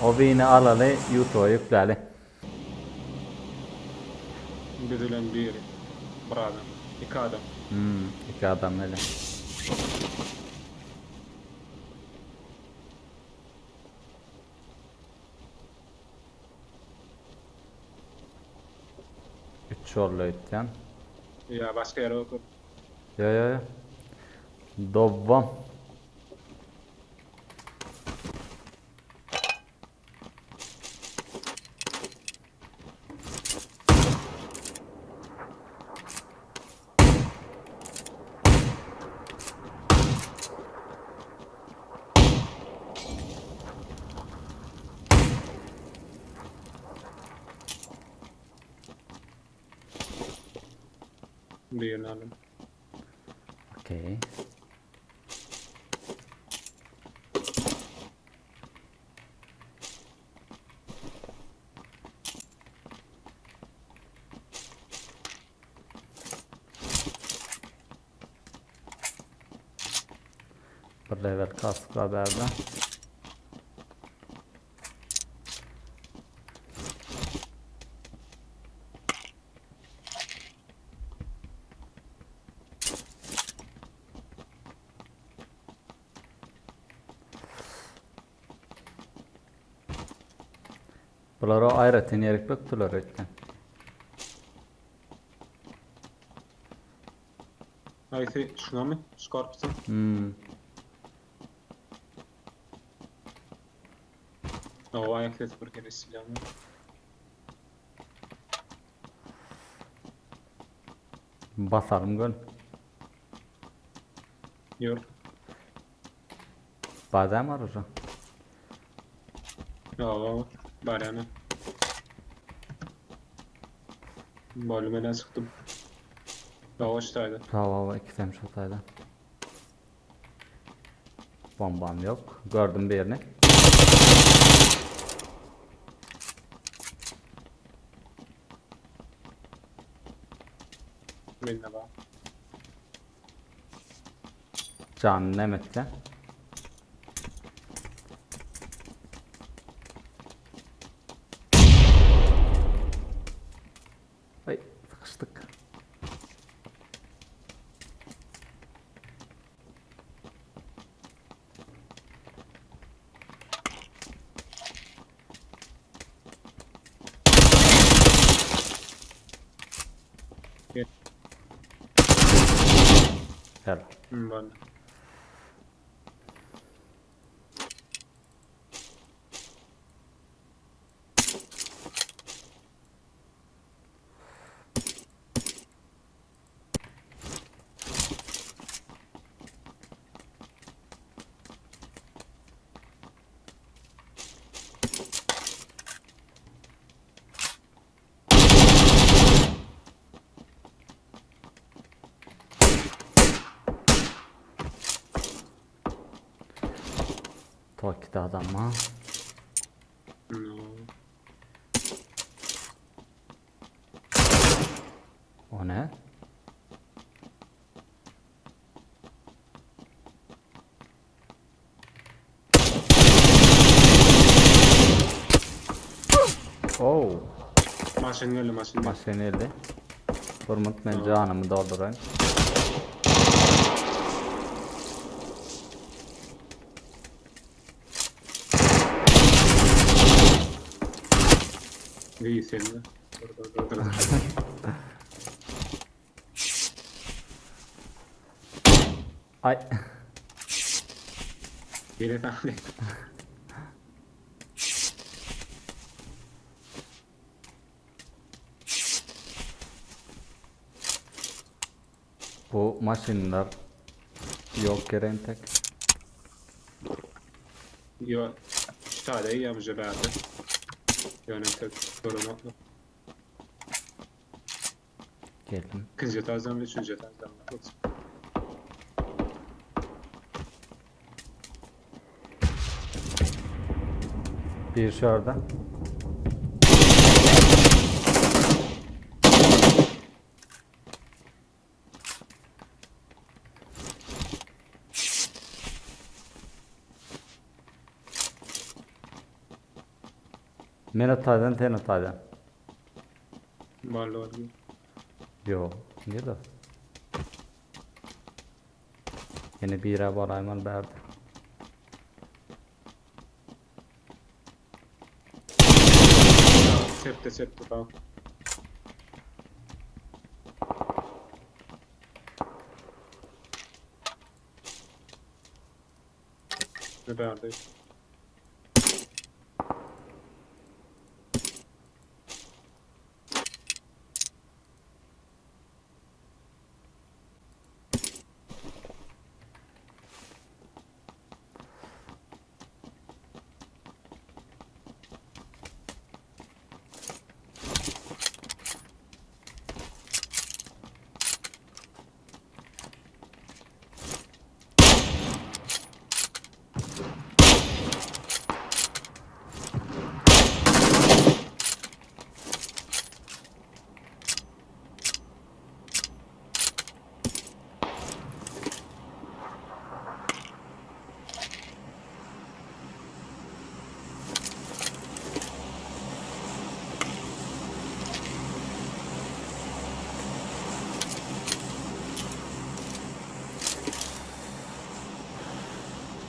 O wini alaly, YouTube'a ýükläli. Düzülen biri. Bir adam. Iki adam. Hmm, iki adam gelýär. Üç boldy öýtýän. Ýa başga ýere otur. Ýo ýo ýo. Dowam. Birini aldım. Okey. Bir level kask var bärde. Bulara aýratyn ýerik bökdüler öýtýän. Haýsy şuňamy? Şu korpusa? Hmm. O ayak sesi bir kere silahım. Basalım gön. Ýör. Badem var uje. Ýa, barýan. Bolüm çykdym. Ýavaş taýda. Tamam ikisem şu taýda. Bombam yok. Gördüm birini. Mende bar. Janyny emetdi. Ay sıkıştık. Gel. Gel. Hmm, bar. Toki'de adam ha. No. O ne? Oh, Maşyn geldi, maşyn geldi. maşyn geldi. Hurmat men janymy doldurayyn. İyi senin. Dur dur dur dur. Ay. Geri tane. Bu maşynlar ýok ýere entek. Yo, şu tane iyi amca bende. Ýöne tek sorun Geldim. İkinci etajdan üçüncü etajdan. Bir şurada. Men o taýdan sen o taýdan. Bally bally. Ýok. Nirde? Ýene bire baraýmaly bärde. Çepde çepde sag. Ne bärde?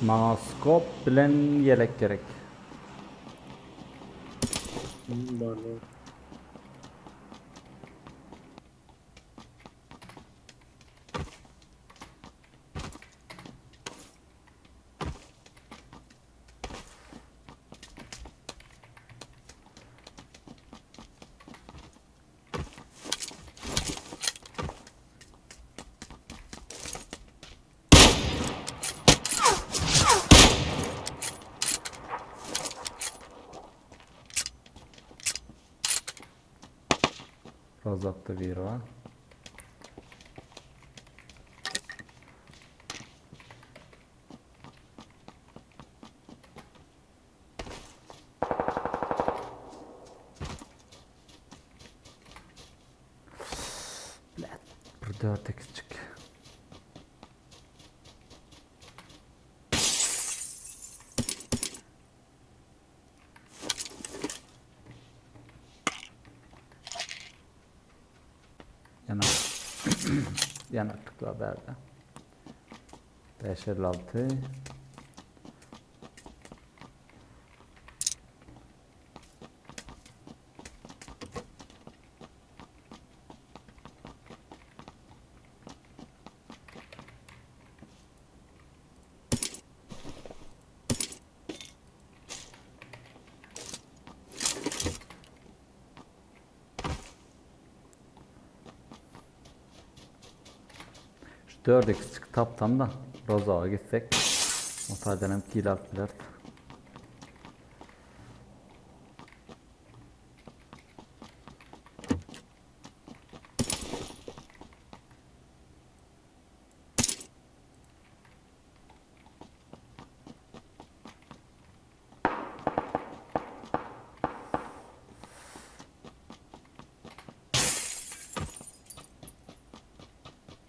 Maňa skop bilen ýelek gerek. Bar bar. Rozakda biri bar. Bir dört eksikçik. Ýana ýanaklyk bärde. 556 Şu 4x çyk tapsam da Rozaga gitsek o taýdan hem kill alyp bileris.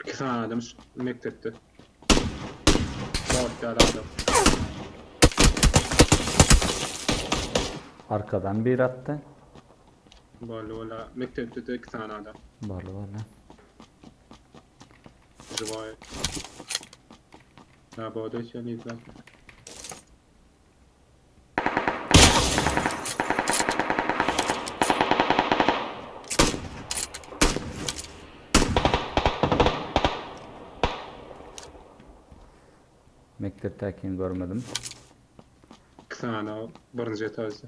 İki sany adam şu mekdepde. Dört tane adam. Arkadan bir atdy. Boldy wala mekdepde de iki sany adam. Barly barly. Żywoje. Na wodę się nie zna. Mekdepdäkini görmedim. İki sany birinji etajda.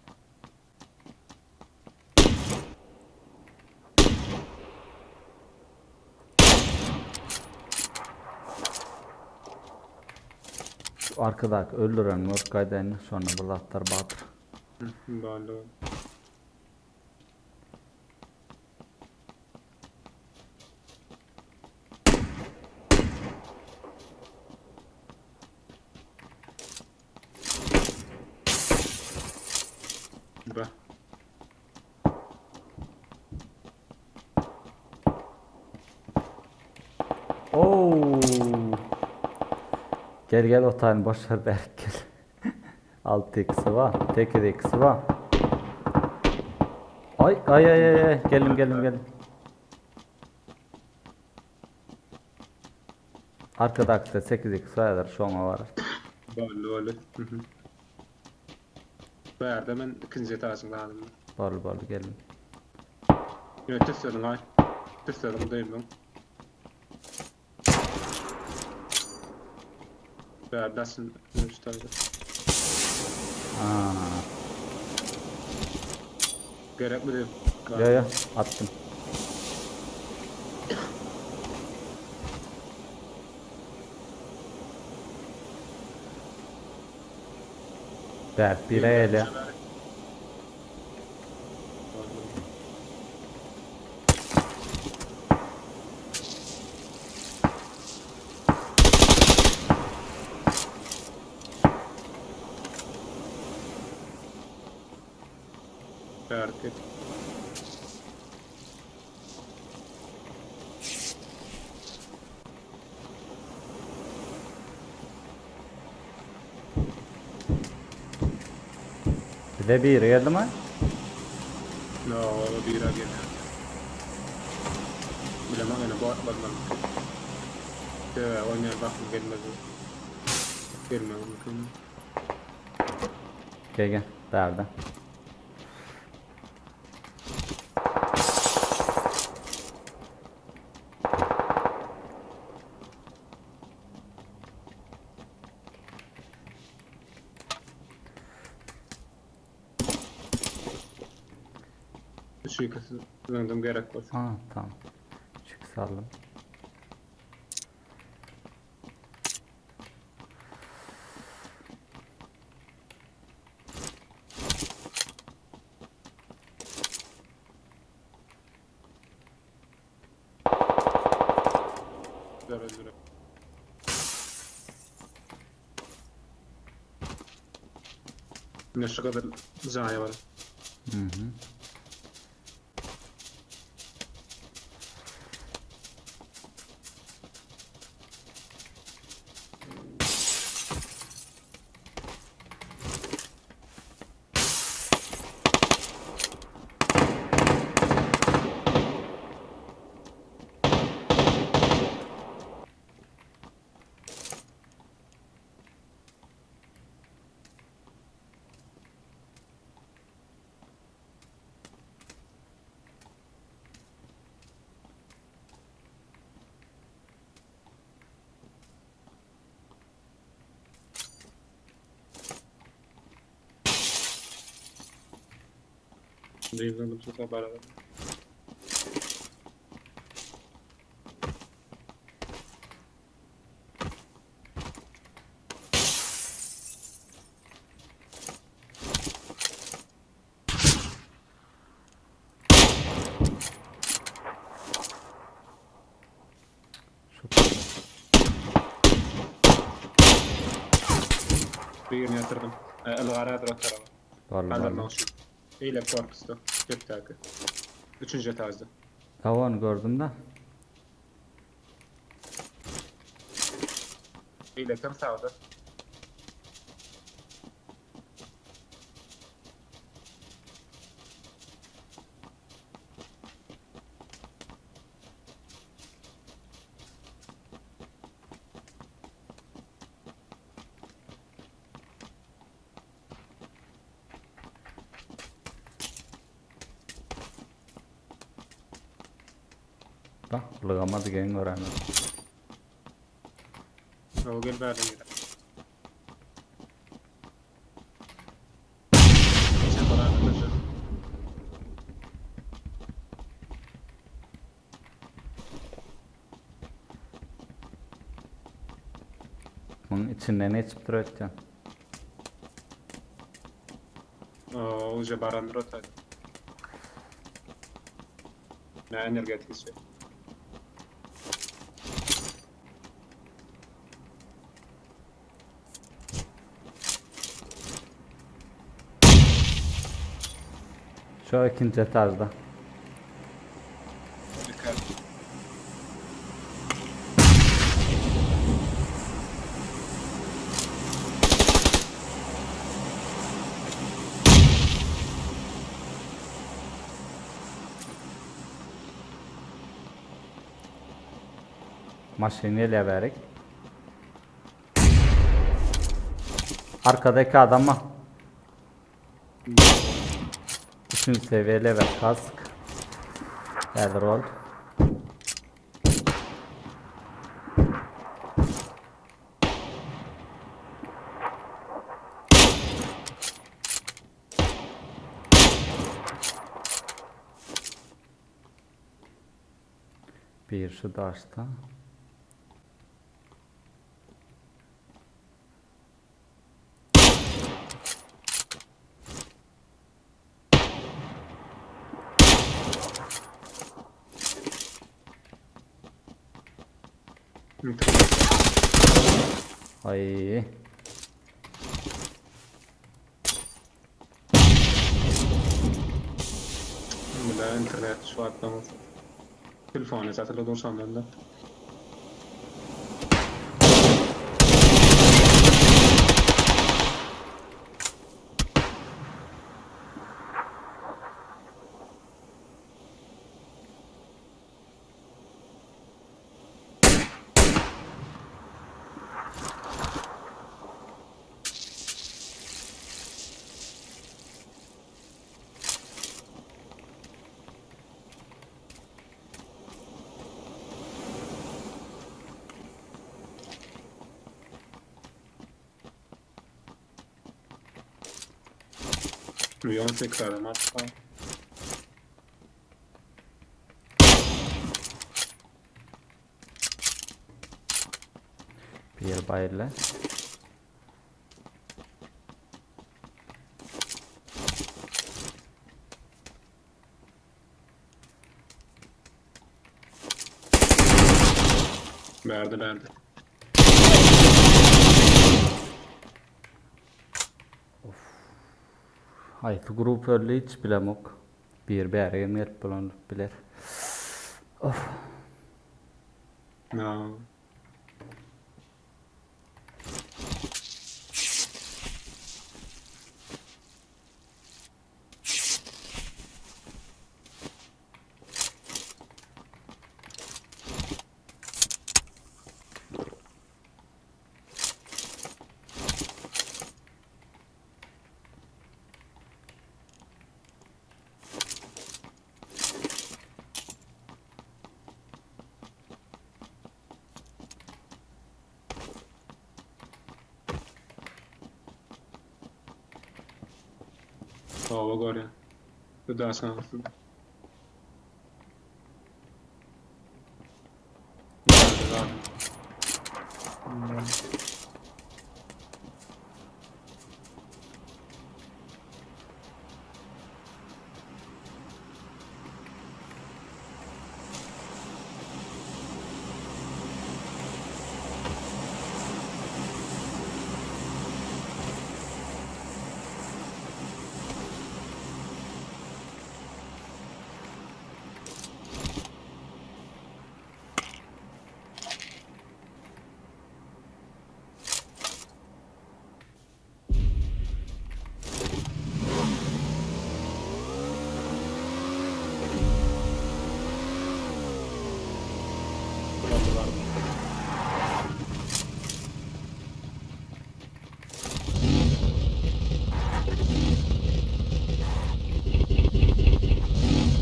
Şu arkadaky öldüren görüp gaýdaýyn şonda bir zatlar bardyr. Boldy. Be. Oo. Gel gel o taýyny boş ver bärik gel. 6x bar, 8x bar. Ay ay ay ay ay geldim geldim geldim. Arkadaky ses 8x häzir şoňa barar. Boldy boldy. Mhm. Bärde men ikinji etažyň zanynda. Boldy boldy geldim. Ýöne tüssediň aý. Tüssediň dyndyň. Bärde daşyn üç taýda. Aa. Gerekmi diýip. Ýo ýo atdym. Bäh, bire gelýär. Bärki. Bize biri geldimi? No, biri geldi. Bilemem ýene bot bolmaly. Sebäbi oýnaýan wagtym gelmedi. Gelmegi mümkin. Gel gel, bärde. Şu ikisi zyňdym gerek bolsa. Ha tamam. Çık saldım. Güzel öldürüyor. Ne şu kadar zayi var. Hı hı. Dıyımdan bu sefer beraber. Şu Birini yatırdım. Elgara o tarafa. Barly barly. Kaldırmak için. Eyle korkusu. Gökdaki. Üçüncü etajda. Tavan gördüm de. Eyle tam sağda. Bak lygamadı geň görenler. O gel bärden gel. Sen bana arkadaşlar. Muň içinden geçip dur ötýän. O уже baran rotaydı. Ne energetik şey. Şu ikinji etajda. Dikkat. Maşyn gelýär bärik. Arkada iki adam bar. Üçünji seviye level kask. Häzir ol. Bir şu daşda. Ay. Bunda internet şu wagtdan telefony satylyp durşandan da. Milyon 8 adam hatta. Bir bayırla. Verdi verdi. Haýsy grup öldi hiç bilemok. Bir bäri hem gelip bolan biler. Of. No. Hava görýän. Bu da sen.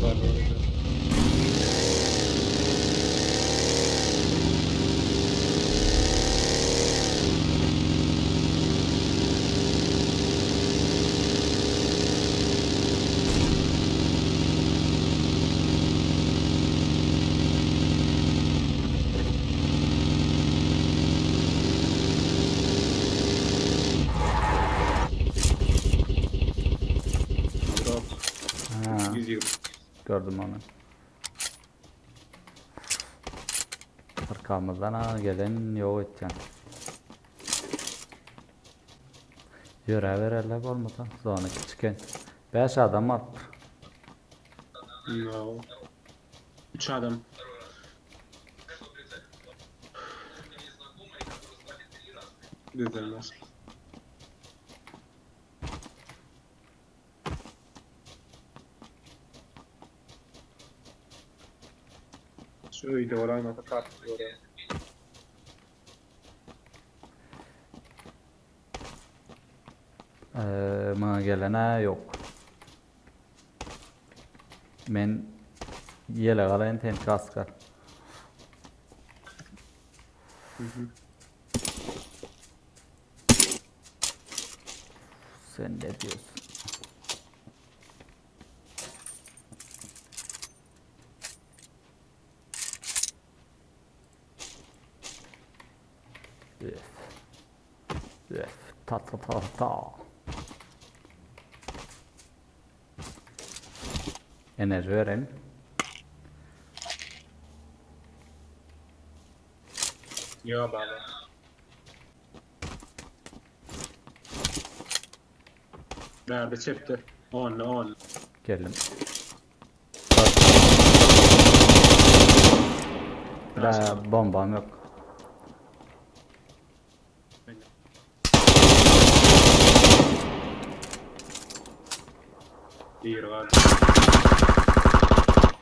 Var var. Drop Ha, 120. gördüm onu. Arkamızdan ha gelen yok etken. Ýöräp bererler bolmasa zona kiçiken. 5 adam alypdyr. No. 3 adam. Düzelmez. Şu öýde bolan ata tartıyor. Maňa gelen-ä ýok. Men ýelek alaýyn sen kaska. Sen ne diyorsun? Üf. Üf. Ta ta ta ta. Enerji verelim. Ýok baba. Bärde çepde. Only only. Geldim. Da bombam yok. Bir galdy.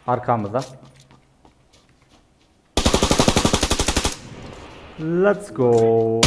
Arkamyzda. Let's go.